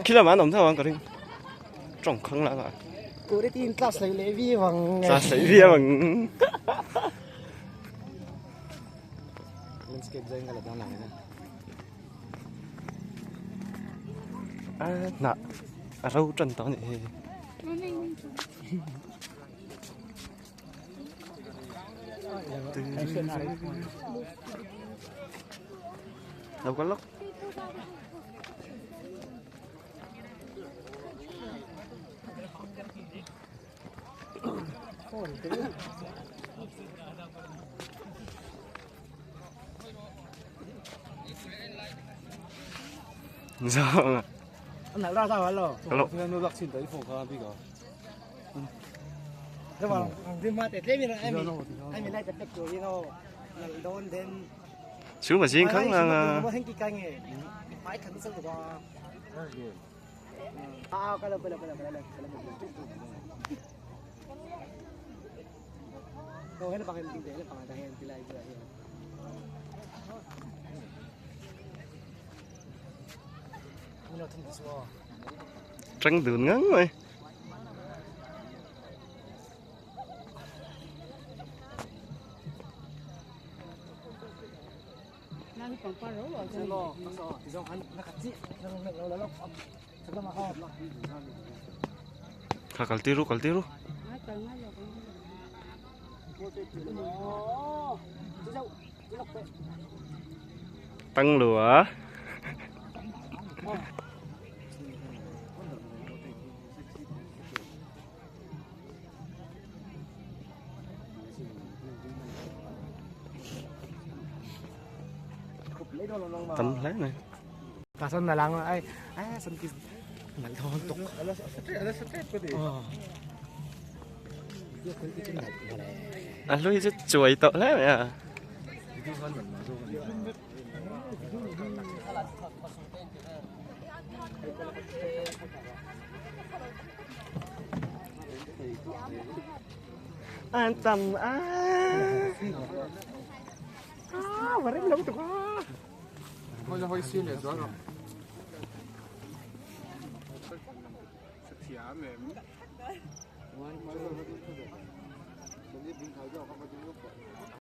Khi lamah an awm tho ang ka ring tawng khang lah ah class leh viau ang class leh viau ang landscape zai nga la dang lang a hnah a ro tan tawh a nih hi. Đâu có lốc. Dạ. Anh ra sao hả lo? Alo. Chú mà riêng kháng là trắng đường ngắn rồi. Kha kaltiru kaltiru. Tăng lửa. Tấm lá này. Kasan na lang ay ay san kis nalthon tok. À lui chứ chuối tội lắm à. An tâm á. À, mà rất lâu rồi.